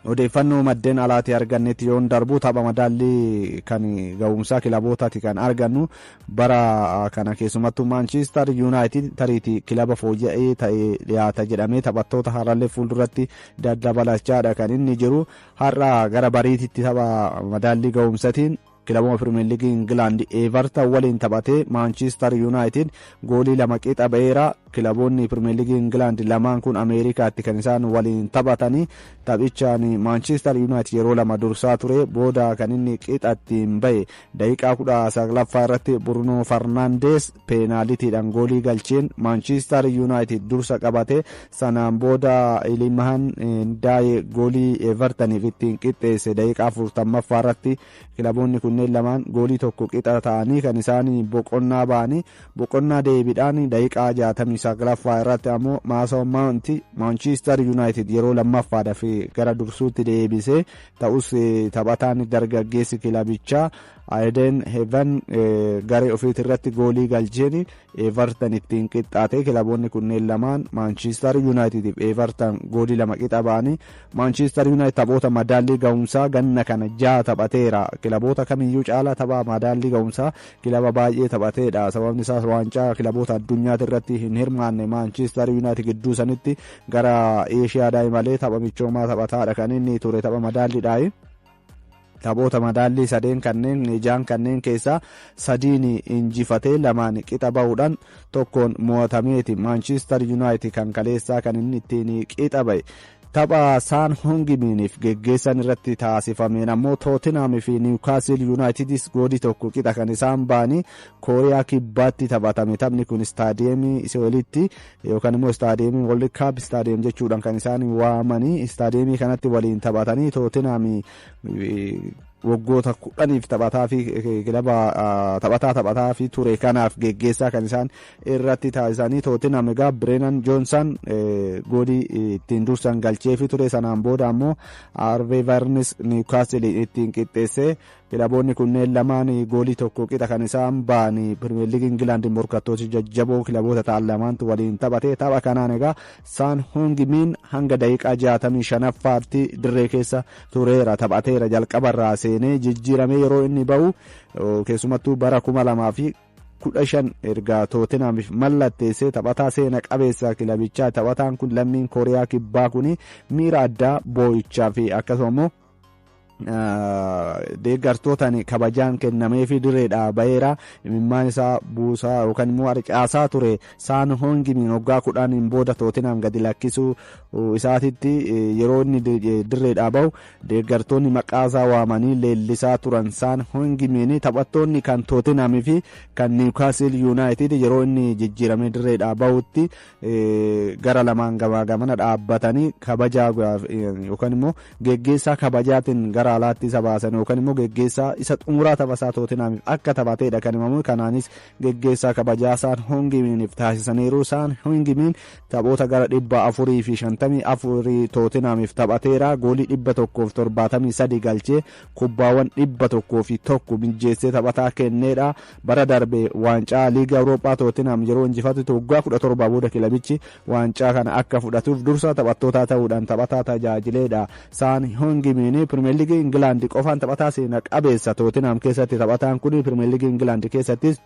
Odeeffannoo maddeen alaatii argannetti yoon darbu, tapha madaallii kan ga'umsaa kilabootaati kan argannu bara kana, keessumattuu Maanchiistar Yuunaayitid tariitii kilaba fooyya'ee ta'ee dhiyaata jedhamee taphattoota haarallee fuulduratti daddabalachaadha kan inni jiru. Har'a gara bariititti tapha madaallii ga'umsatiin kilabuma Pirimeer Liigii Ingilaand Everton waliin taphatee Maanchiistar Yuunaayitid goolii 2 qixa ba'eera. Kilaboonni Pirimeer Liigii Ingilaand lamaan kun Ameerikaatti kan isaan waliin taphatanii. Taphichaan Maanchiistar Yuunaayitid yeroo lama dursaa ture, booda kan inni qixattiin ba'e daqiiqaa 19ffaa irratti Bruno Farnaandees peenaalitiidhaan goolii galcheen Maanchiistar Yuunaayitid dursa qabate. Sanaan booda Ilimaan Ndaaye goolii Evertoniif ittiin qixxeesse daqiiqaa 40ffaa irratti. Kilaboonni kunneen lamaan goolii 1 qixa ta'anii kan isaan boqonnaa ba'anii. Boqonnaa deebiidhaan daqiiqaa 69ffaa irratti ammoo Maason Maawunti Maanchiistar Yuunaayitid yeroo lammaffaadhaaf gara dursuutti deebise. Ta'us taphataan dargaggeessi kilabichaa Ayden Heven garee ofiit irratti goolii galcheen Everton ittiin qixxaate. Kilaboonni kunneen lamaan, Maanchiistar Yuunaayitid fi Everton, goolii 2 qixa ba'anii. Maanchiistar Yuunaayitid taphoota madaallii ga'umsaa ganna kana ja'a taphateera. Kilaboota kamiyyuu caalaa tapha madaallii ga'umsaa kilaba baay'ee taphateedha. Sababni isaas waancaa kilaboota addunyaati irratti hin hirmaanne. Maanchiistar Yuunaayitid gidduu sanitti gara Eeshiyaadhaa malee tapha michoomaa taphataadha kan inni ture tapha madaalliidhaayi. Taphoota madaallii sadeen kanneen, ijaan kanneen keessaa sadiin injifatee, lamaan qixa bahuudhaan, tokkoon mo'atameeti Maanchiistar Yuunaayitid kan kaleessaa kan inni ittiin qixa ba'e. Tapha Saan Hongimiiniif geggeessan irratti taasifameen ammoo Tootinhaam fi Niwukaasil Yuunaayitidis goolii 1 qixa kan isaan ba'anii. Kooriyaa Kibbaatti taphatame taphni kun, istaadiyeemii Seolitti yookaan immoo istaadiyeemii World Cup Stadium jechuudhaan kan isaan waamanii istaadiyeemii kanatti waliin taphatanii. Tootinhaam waggoota 10f taphataa fi kilaba taphataa fi ture kanaaf geggeessaa kan isaan irratti taasisanii. Tootinhaam egaa Bireenan Joonsan goolii ittiin dursan galcheefi ture. Sanaan booda ammoo Arvee Varnis Niwukaasil ittiin qixxeessee, kilaboonni kunneen lamaan goolii 1 qixa kan isaan ba'anii. Pirimeer Liigii Ingilaand morkattoota jajjaboo kilaboota ta'an lamaantu waliin taphate. Tapha kanaan egaa Saan Hongimiin hanga daqiiqaa 65ffaatti dirree keessa tureera, taphateera. Jalqabarraa seenee jijjiiramee yeroo inni ba'u, keessumattuu bara 2015 erga Tootinhaamiif mallatteessee taphataa seena qabeessa kilabichaa. Taphataan kun lammiin Kooriyaa Kibbaa kun miira addaa boo'ichaa fi akkasuma immoo deeggartootaan kabajaan kennameefi dirreedhaa baheera. Imimmaan isaa buusaa yookaan immoo harcaasaa ture Saan Hongimiin. Waggaa 10n booda Tootinhaam gadi lakkisuu isaatitti yeroo inni dirreedhaa bahu deeggartoonni maqaa isaa waamanii leellisaa turan Saan Hongimiin. Taphattoonni kan Tootinhaamii fi kan Niwukaasil Yuunaayitid yeroo inni jijjiiramee dirreedhaa bahutti gara lamaan gamaa gamana dhaabbatanii kabajaa yookaan immoo geggeessaa kabajaatiin gara alaatti isa baasan, yookaan immoo geggeessaa isa xumuraa taphasaa Tootinhaamiif akka taphateedha kan himamu. Kanaanis geggeessaa kabajaa Saan Hongimiiniif taasisaniiru. Saan Hongimiin taphoota gara 454 Tootinhaamiif taphateera. Goolii 173 galchee, kubbaawwan 101 mijjeessee taphataa kenneedha. Bara darbe waancaa Liiga Awurooppaa Tootinhaam yeroo injifatu, waggaa 17 booda kilabichi waancaa kana akka fudhatuuf dursa taphattootaa ta'uudhaan taphataa tajaajileedha. Saan Hongimiin Pirimeer Liigii Ingilaand qofaan taphataa seena qabeessa Tootinhaam keessatti. Taphataan kun Pirimeer Liigii Ingilaand keessattis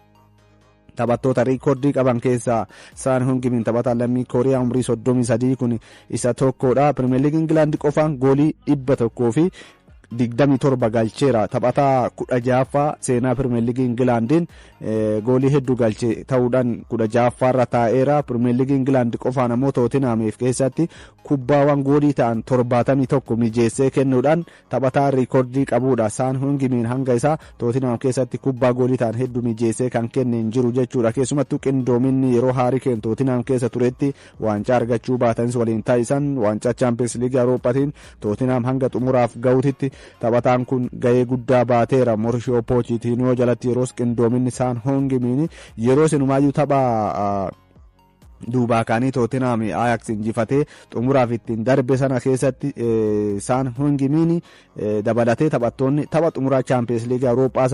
taphattoota riikoordii qaban keessaa Saan Hongimiin, taphataa lammii Kooriyaa umrii 33 kun, isa tokkodha. Pirimeer Liigii Ingilaand qofaan goolii 127 galcheera. Taphataa 16ffaa seenaa Pirimeer Liigii Ingilaandiin goolii hedduu galche ta'uudhaan 16ffaarra taa'eera. Pirimeer Liigii Ingilaand qofaan ammoo Tootinhaamiif keessatti kubbaawwan goolii ta'an 71 mijeessee kennuudhaan taphataa riikoordii qabudha. Saan Hongimiin hanga isaa Tootinhaam keessatti kubbaa goolii ta'an hedduu mijeessee kan kenne hin jiru jechuudha. Keessumattuu qindoominni yeroo Haarii Keen Tootinhaam keessa turetti waancaa argachuu baatanis waliin taasisan, waancaa Chaampiyoons Liigii Awurooppaatiin Tootinhaam hanga xumuraaf ga'utitti taphataan kun ga'ee guddaa baateera. Mauricio Pochettino jalatti yeroos qindoominni Saan Hongimiin yeroo sinumaayyuu tapha Duubaa kaanii Tootenaam Ajax injifatee xumuraaf ittiin darbe sana keessatti Saan Hongimiin dabalatee taphattoonni tapha xumuraa Chaampiyeens Liigii Awurooppaa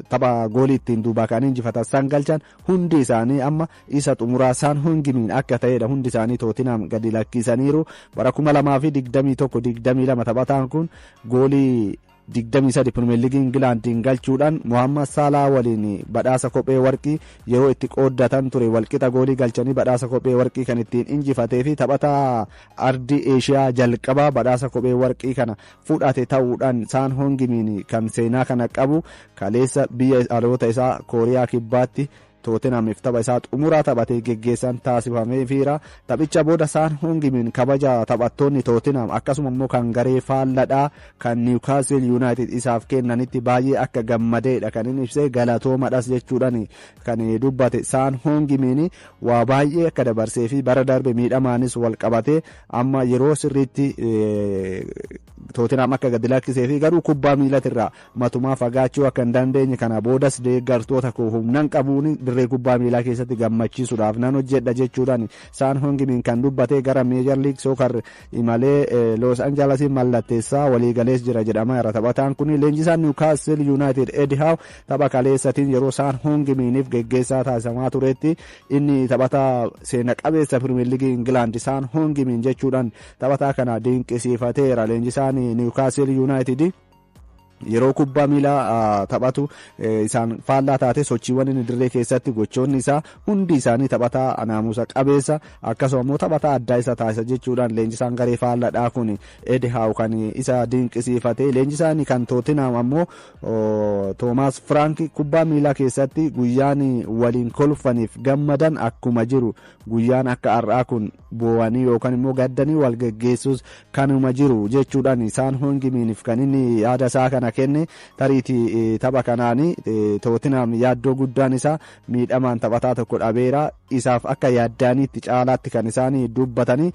tapha goolii ittiin duubaa kaanii injifatan san galchan hundi isaanii amma isa xumuraa Saan Hongimiin akka ta'edha. Hundi isaanii Tootenaam gadi lakkisaniiru. Bara 2021-22 taphataan kun goolii 23 Pirimeer Liigii Ingilaandiin galchuudhaan Mohammad Saalaa waliin badhaasa kophee warqii yeroo itti qooddatan ture. Walqixa goolii galchanii badhaasa kophee warqii kan ittiin injifatee fi taphataa ardii Eeshiyaa jalqabaa badhaasa kophee warqii kana fudhate ta'uudhaan Saan Hongimiin kan seenaa kana qabu kaleessa biyya dhaloota isaa Kooriyaa Kibbaatti Tootenaamiif tapha isaa xumuraa taphatee geggeessan taasifameefiira. Taphicha booda Saan Hongimiin kabaja taphattoonni Tootenaam akkasuma immoo kan garee faalladhaa kan Niwukaastil Yuunaayitid isaaf kennanitti baay'ee akka gammadeedha kan inni ibsee, galatoomadhas jechuudhaan kan dubbate. Saan Hongimiin waa baay'ee akka dabarsee fi bara darbe miidhamaanis wal qabatee amma yeroo sirriitti Tootenaam akka gadi lakkisee fi garuu kubbaa miilatirraa matumaa fagaachuu akka hin dandeenye, kana boodas deeggartoota koo humnan qabuun dirree kubbaa miilaa keessatti gammachiisuudhaaf nan hojjedha jechuudhaan Saan Hongimiin kan dubbate. Gara Meejar Liig Sookar imalee Loos Anjalasiin mallatteessaa waliigalees jira jedhama irra taphataan kun. Leenjisaan Niwukaastil Yuunaayitid Edi Haaw tapha kaleessatiin yeroo Saan Hongimiiniif geggeessaa taasifamaa turetti inni taphataa seena qabeessa Pirimeer Liigii Ingilaand Saan Hongimiin jechuudhaan taphataa kana dinqisiifateera. Leenjisaan Niwukaastil Yuunaayitid yeroo kubbaa miilaa taphatu isaan faallaa taate sochiiwwan inni dirree keessatti gochoonni isaa hundi isaanii taphataa naamusa qabeessa akkasuma immoo taphataa addaa isa taasisa jechuudhaan leenjisaan garee faalladhaa kun Edi Haaw kan isa dinqisiifate. Leenjisaan kan Tootenaam ammoo Toomaas Firaank kubbaa miilaa keessatti guyyaan waliin kolfaniif gammadan akkuma jiru guyyaan akka har'aa kun boo'anii yookaan immoo gaddanii wal geggeessus kanuma jiru jechuudhaan Isaan Hongimiiniif kan inni yaada isaa kana kenne. Tariitii tapha kanaanii Tootenaam yaaddoo guddaan isaa miidhamaan taphataa tokko dhabeera, isaaf akka yaaddaaniitti caalaatti kan isaan dubbatanii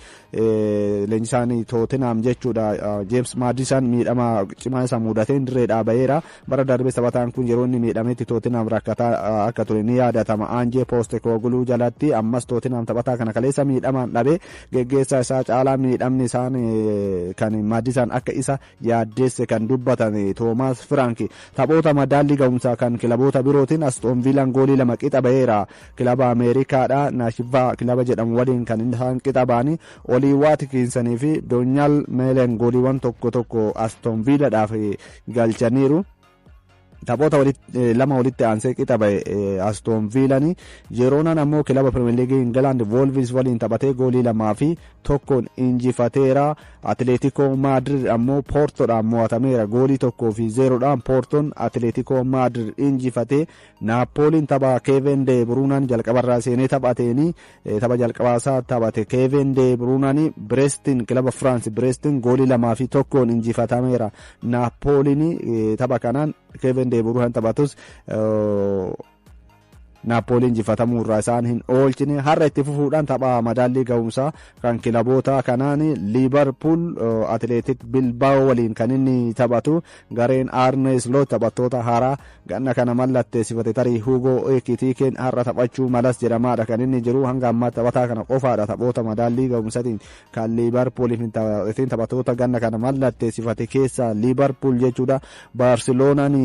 leenjisaan Tootenaam jechuudha. Jeems Maadisan miidhama cimaa isa mudateen dirree ba'eera. Bara darbe taphataan kun yeroo inni miidhametti Tootenaam rakkataa akka ture ni yaadatama Aanjee Poostekogluu jalatti. Ammas Tootenaam taphataa kana kaleessa miidhamaan dhabee geggeessaa isaa caalaa miidhamni isaan kan Maadisan akka isa yaaddeesse kan dubbatan Toomaas Firaank. Taphoota madaallii ga'umsaa kan kilaboota birootiin Astoon Viilaan goolii 2 qixa ba'eera. Kilaba Ameerikaadha Naashivaa kilaba jedhamu waliin kan isaan qixa ba'anii, Olii Waatkiinsanii fi Doonyaal Meelen gooliiwwan tokko tokko Astoon Viilaadhaaf galchaniiru. Taphoota lama walitti aansee qixa ba'e Astoon Viilani. Jeroonaan ammoo kilaba Pirimeer Liigii Ingilaand Voolvis waliin taphatee goolii 2 fi 1n injifateera. Atileetikoo Maadrid ammoo Poortoodhaan mo'atameera. Goolii 1 fi 0dhaan Poortoon Atileetikoo Maadrid injifatee. Naappooliin tapha Keevin De Bruunaan jalqabarraa seenee taphateeni, tapha jalqabaasaa taphate Keevin De Bruunaan, Bireestiin, kilaba Firaans Bireestiin goolii 2 fi 1n injifatameera. Naappooliin tapha kanaan Keevin De Bruunaan taphatus Naappooliin injifatamuu irraa isaan hin oolchine. Har'a itti fufuudhaan tapha madaallii ga'umsaa kan kilaboota kanaan Liibarpuul Atileetik Bilbaa'oo waliin kan inni taphatu. Gareen Arne Sloot taphattoota haaraa ganna kana mallatteessifate, tarii Hugoo Ekitiikeen har'a taphachuu malas jedhamaadha kan inni jiru. Hanga ammaa taphataa kana qofaadha taphoota madaallii ga'umsatiin kan Liibarpuuliif hin taphatin taphattoota ganna kana mallatteessifate keessa Liibarpuul jechuudha. Baarseloonaan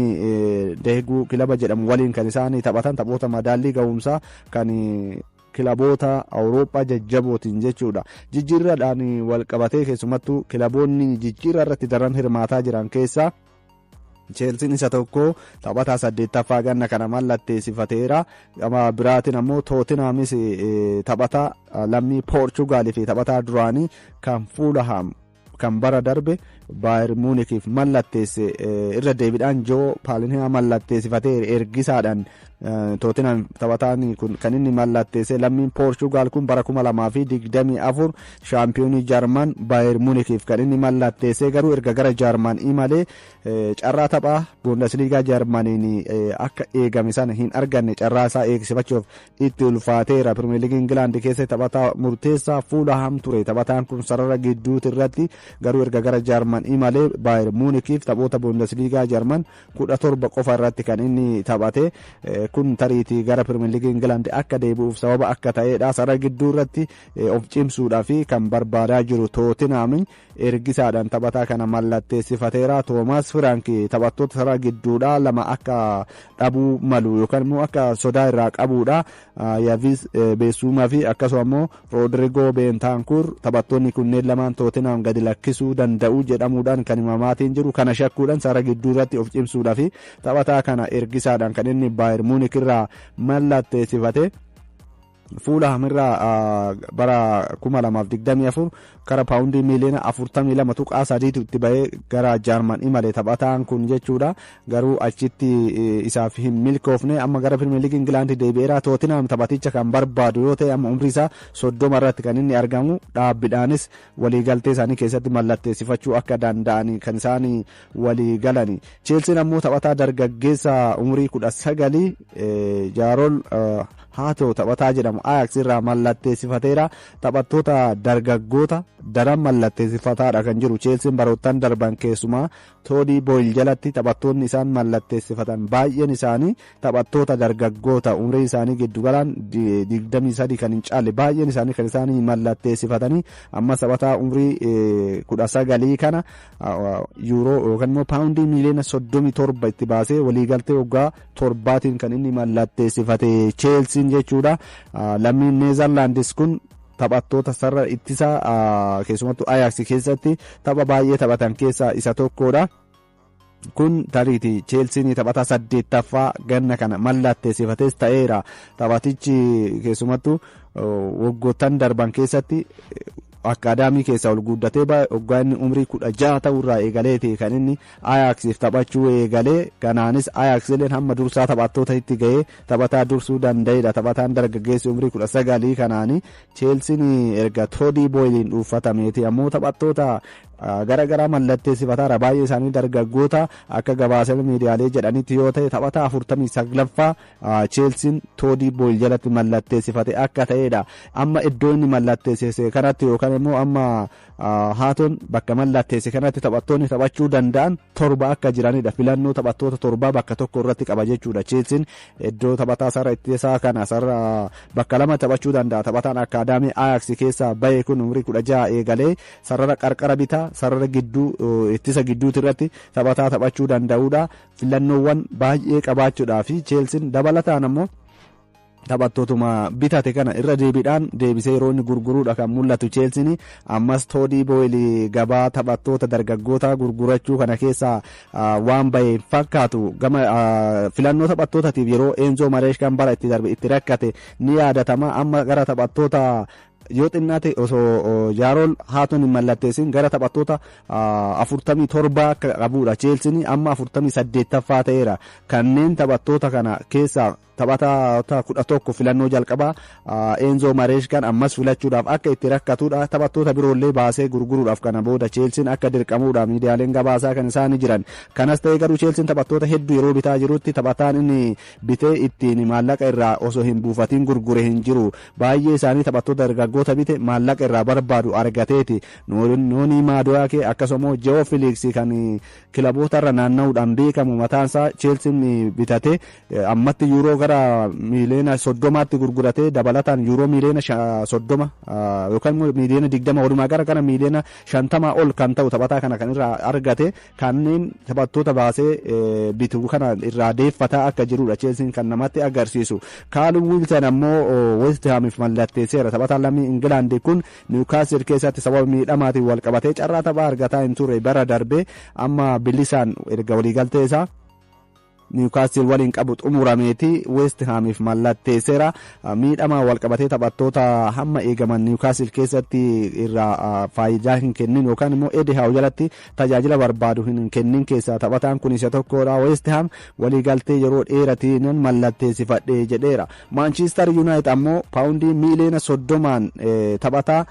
Deeguu kilaba jedhamu waliin kan isaan taphatan taphoota madaallii ga'umsaa kan kilaboota Awurooppaa jajjabootiin jechuudha. Jijjiirraadhaan wal qabatee keessumattuu kilaboonni jijjiirraa irratti daran hirmaataa jiran keessaa Cheelsiin isa tokko, taphataa saddeettaffaa ganna kana mallatteessifateera. Gama biraatiin ammoo Tootinaamis taphataa lammii Poorchugaalii fi taphataa duraanii kan Fuulahaam kan bara darbe Baayer Muunikiif mallatteesse irra deebiidhaan Joo Paaliniyaa mallatteessifatee ergisaadhaan Tootinaan taphataan kun kan inni mallatteesse. Lammiin Poorchugaal kun bara 2024 shaampiyoonii Jaarman Baayer Muunikiif kan inni mallatteesse, garuu erga gara Jaarman imalee carraa taphaa Bundesliigaa Jaarmaniin akka eegame sana hin arganne, carraa isaa eegsifachuuf itti ulfaateera. Pirimeer Liigii Ingilaand keessatti taphataa murteessaa Fuulaham ture. Taphataan kun sarara gidduuti irratti Garuu erga gara Jaarman imalee Baayern Muunikiif taphoota Bundesliigaa Jaarman 17 qofa irratti kan inni taphate. Kun tariitii gara Pirimeer Liigii Ingilaand akka deebi'uuf sababa akka ta'edha. Sarara gidduu irratti of cimsuudhaaf kan barbaadaa jiru Tootinaamin ergisaadhaan taphataa kana mallatteessifateera. Toomaas Firaank taphattoota sarara gidduudhaa lama akka dhabuu malu yookaan immoo akka sodaa irraa qabuudha. Yaavis Beesuumaa fi akkasuma immoo Roodrigoo Beentaankuur taphattoonni kunneen lamaan Tootinam gadi lakkisuu danda'u jedhamuudhaan kan himamaatiin jiru. Kana shakkuudhaan sarara gidduu irratti of cimsuudhaaf taphataa kana ergisaadhaan kan inni Baayern Muunik irraa mallatteessifate. Fuula hamirraa bara 2024 kara paawundii miiliyoona 42.3 itti bahee gara Jaarman imale taphataan kun jechuudha. Garuu achitti isaaf hin milkoofne, amma gara Pirimeer Liigii Ingilaandi deebi'eera. Tootinam taphaticha kan barbaadu yoo ta'e, amma umrii isaa 30 irratti kan inni argamu, dhaabbidhaanis waliigaltee isaanii keessatti mallatteessifachuu akka danda'an kan isaan walii galani. Cheelsiin ammoo taphataa dargaggeessa umurii 19 Jaarool Haatoo taphataa jedhamu Ajax irraa mallatteessifateera. Taphattoota dargaggoota daran mallatteessifataadha kan jiru Cheelsiin baroottan darban, keessumaa Toodii Booyil jalatti taphattoonni isaan mallatteessifatan baay'een isaanii taphattoota dargaggoota umrii isaanii giddugalaan 23 kan hin caalle baay'een isaanii kan isaan mallatteessifatanii. Amma taphataa umrii 19 kana yuuroo yookaan immoo paawundii miiliyoona 37 itti baasee waliigaltee waggaa 7tiin kan inni mallatteessifate Cheelsiin jechuudha. Lammiin Neezerlaandis kun taphattoota sarara ittisaa keessumattuu Ajax keessatti tapha baay'ee taphatan keessaa isa tokkodha. Kun tariitii Cheelsiin taphataa saddeettaffaa ganna kana mallatteessifates ta'eera. Taphatichi keessumattuu waggoottan darban keessatti akkaadaamii keessaa ol guddatee waggaa inni umrii 16 ta'urraa eegaleeti kan inni Ajaxiif taphachuu eegalee. Kanaanis Ajax illeen hamma dursaa taphattoota itti ga'ee taphataa dursuu danda'edha. Taphataan dargaggeessi umrii 19 kanaani Cheelsiin erga Toodii Booyiliin dhuunfatameeti ammoo taphattoota gara garaa mallatteessifataara, baay'ee isaanii dargaggoota. Akka gabaasanii miidiyaalee jedhanitti yoo ta'e, taphataa 49ffaa Cheelsiin Toodii Booyil jalatti mallatteessifate akka ta'edha. Amma iddoo inni mallatteessise kanatti yookaan immoo amma Haatoon bakka mallatteesse kanatti taphattoonni taphachuu danda'an torba akka jiranidha. Filannoo taphattoota torbaa bakka tokko irratti qaba jechuudha. Cheelsiin iddoo taphataa sarara ittisaa kana sarara bakka lama taphachuu danda'a. Taphataan akkaadaamii Ajax keessaa bahe kun umurii 16 eegalee sarara qarqara bitaa, sarara gidduu, ittisa gidduuti irratti taphataa taphachuu danda'udha. Filannoowwan baay'ee qabaachuudhaa fi Cheelsiin dabalataan ammoo taphattootuma bitate kana irra deebiidhaan deebisee yeroo inni gurguruudha kan mul'atu Cheelsiin. Ammas Toodii Booyil gabaa taphattoota dargaggoota gurgurachuu kana keessaa waan bahe fakkaatu. Gama filannoo taphattootaatiif yeroo Eenzo Mareeshkaan bara itti darbe itti rakkate ni yaadatama. Amma gara taphattoota yoo xinnaate osoo Jaarool Haatoon hin mallatteessin gara taphattoota 47 akka qabudha Cheelsiin, amma 48ffaa ta'eera. Kanneen taphattoota kana keessaa taphattoota 11 filannoo jalqabaa Eenzo Mareeshkaan ammas filachuudhaaf akka itti rakkatudha. Taphattoota biroollee baasee gurguruudhaaf kana booda Cheelsiin akka dirqamuudha miidiyaaleen gabaasaa kan isaan jiran. Kanas ta'ee garuu Cheelsiin taphattoota hedduu yeroo bitaa jirutti taphataan inni bitee ittiin maallaqa irraa osoo hin buufatiin gurgure hin jiru. Baay'ee isaanii taphattoota dargaggoota bite maallaqa irraa barbaadu argateeti. Noonii Maaduwaakee akkasuma Joo Filiks kan kilaboota irra naanna'uudhaan beekamu mataansaa Cheelsiin bitate ammatti yuuroo gara miiliyoona 30tti gurguratee, dabalataan yuuroo miiliyoona 30 yookaan immoo miiliyoona 20, walumaa gara miiliyoona 50 ol kan ta'u taphataa kana kan irraa argate. Kanneen taphattoota baasee bitu kana irraa deeffataa akka jirudha Cheelsiin kan namatti agarsiisu. Kaalum Wiilsan ammoo West Hamiif mallatteesseera. Taphataan lammii Ingilaandi kun Niwukaasil keessatti sababa miidhamaatiin wal qabatee carraa taphaa argataa hin turre bara darbee. Amma bilisaan erga waliigaltee isaa Niwukaastil waliin qabu xumurameeti West Hamiif mallatteesseera. Miidhamaa wal qabatee taphattoota hamma eegaman Niwukaastil keessatti irraa faayidaa hin kennin yookaan immoo Eddie Howe jalatti tajaajila barbaadu hin kennin keessaa taphataan kun isa tokkodha. West Ham waliigaltee yeroo dheeratiin mallatteessifadhe jedheera. Manchester United ammoo paawundii miiliyoona 30n taphataa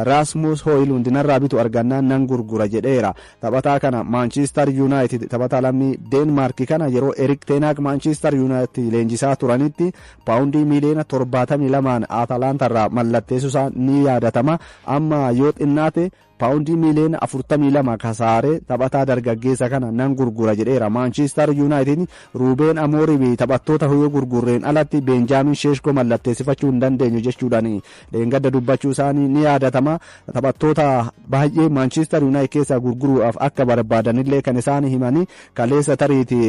Rasmus Hoylund narraa bitu argannaan nan gurgura jedheera. Taphataa kana Manchester United taphataa lammii Deenmaark kana yeroo Erik ten Hag Manchester United leenjisaa turanitti paawundii miiliyoona 72n Atalantarraa mallatteessuusaa ni yaadatama. Amma yoo xinnaate Paawundii miiliyoona 42 kasaaree taphataa dargaggeessa kana nan gurgura jedheera. Maanchiistar Yuunaayitid Ruubeen Amooriif taphattoota yoo gurgurreen alatti Beenjaamin Sheeshkoo mallatteessifachuu hin dandeenyu jechuudhaan dheengadda dubbachuu isaanii ni yaadatama. Taphattoota baay'ee Maanchiistar Yuunaayitid keessaa gurguruudhaaf akka barbaadanillee kan isaan himanii kaleessa tariiti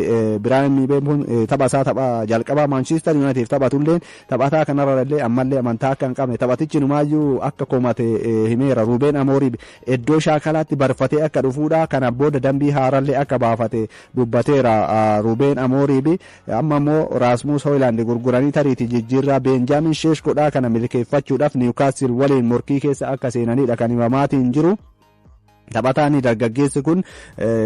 Biraayin Mibeempoon tapha isaa tapha jalqabaa Maanchiistar Yuunaayitid taphatullee taphataa kanarra illee ammallee amantaa akka hin qabne taphatichi numaayyuu akka komate himeera. Ruubeen Amooriif iddoo shaakalaatti barfatee akka dhufuudha, kana booda dambii haarallee akka baafate dubbateera Ruubeen Amooriif. Amma immoo Raasmus Hooylaand gurguranii tariiti jijjiirraa Beenjaamin Sheeshkodhaa kana milkeeffachuudhaaf Niwukaastil waliin morkii keessa akka seenanidha kan himamaatiin jiru. Taphataan dargaggeessi kun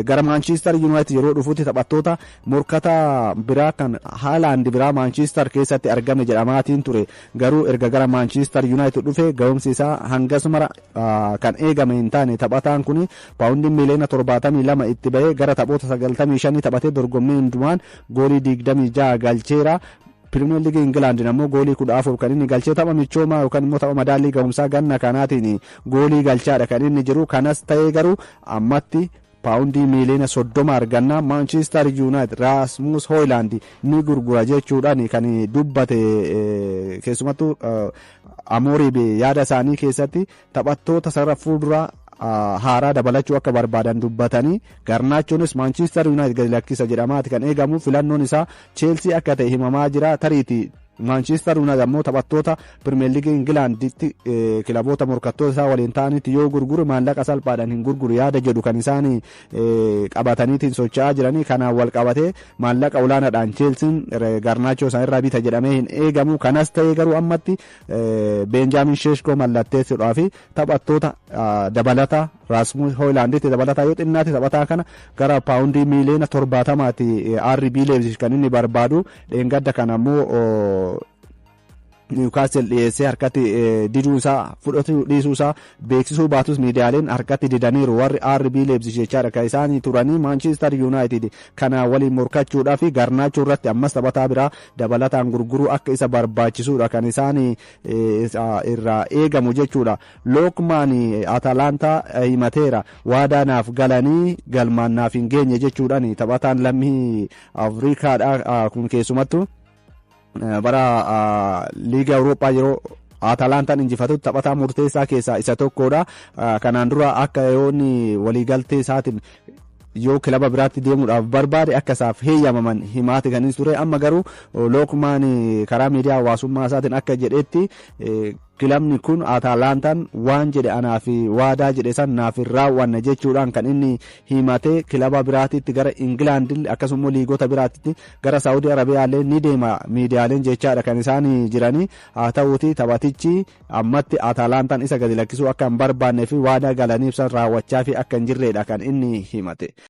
gara Maanchiistar Yuunaayitid yeroo dhufutti taphattoota morkataa biraa kan Haalaand biraa Maanchiistar keessatti argame jedhamaatiin ture. Garuu erga gara Maanchiistar Yuunaayitid dhufe ga'umsi isaa hangasuma kan eegame hin taane. Taphataan kun paawundii miiliyoona 72 itti bahee gara taphoota 95 taphatee dorgommii hundumaan goolii 26 galcheera. Pirimeer Liigii Ingilaandiin ammoo goolii 14 kan inni galchee tapha michoomaa yookaan immoo tapha madaallii ga'umsaa ganna kanaatiin goolii galchaadha kan inni jiru. Kanas ta'ee garuu ammatti paawundii miiliyoona 30 argannaa Maanchiistar Yuunaayitid Raasmus Hooylaand ni gurgura jechuudhaan kan dubbate. Keessumattuu Amooriif yaada isaanii keessatti taphattoota sarara fuulduraa haaraa dabalachuu akka barbaadan dubbatanii, Garnaachonis Maanchiistar Yuunaayitid gadi lakkisa jedhamaati kan eegamu. Filannoon isaa Cheelsii akka ta'e himamaa jira. Tariiti Maanchiistar Yuunaayitid ammoo taphattoota Pirimeer Liigii Ingilaanditti kilaboota morkattoota isaa waliin ta'anitti yoo gurguru maallaqa salphaadhaan hin gurguru yaada jedhu kan isaan qabataniitiin socho'aa jiranii. Kanaan wal qabatee maallaqa olaanaadhaan Cheelsiin Garnaachoo isaan irraa bita jedhamee hin eegamu. Kanas ta'ee garuu ammatti Beenjaamin Sheeshkoo mallatteessuudhaa fi taphattoota dabalata Raasmus Hooylaanditti dabalataa yoo xinnaate taphataa kana gara paawundii miiliyoona 70ti RB Leipzig kan inni barbaadu. Dheengadda kana ammoo Niwukaastil dhiyeessee harkatti diduu isaa, fudhachuu dhiisuu isaa beeksisuu baatus, miidiyaaleen harkatti didaniiru warri RB Leipzig jechaadha kan isaanii turanii. Maanchiistar Yuunaayitid kana waliin morkachuudhaa fi Garnaachoo irratti ammas taphataa biraa dabalataan gurguruu akka isa barbaachisuudha kan isaan irraa eegamu jechuudha. Lookmaan Atalaantaa himateera, waadaa naaf galanii galmaan naaf hin geenye jechuudhaan. Taphataan lammii Afrikaadha kun keessumattuu bara liiga Awurooppaa yeroo Atalantaan injifatu taphataa murteessaa keessaa isa tokkodha. Kanaan dura akka yoonni waliigaltee isaatiin yoo kilaba biraatti deemuudhaaf barbaade akka isaaf heeyyamaman himaati kan inni ture. Amma garuu Lookmaan karaa miidiyaa hawaasummaa isaatiin akka jedhetti, kilabni kun Atalantaan waan jedhe anaaf waadaa jedhe san naaf hin raawwanne jechuudhaan kan inni himatee. Kilaba biraatitti gara Ingilaand akkasuma liigota biraatitti gara Saawudii Arabiyaallee ni deema miidiyaaleen jechaadha kan isaan jiranii. Haa ta'uuti taphatichi ammatti Atalantaan isa gadi lakkisuu akka hin barbaannee fi waadaa galaniif san raawwachaa fi akka hin jirredha kan inni himate.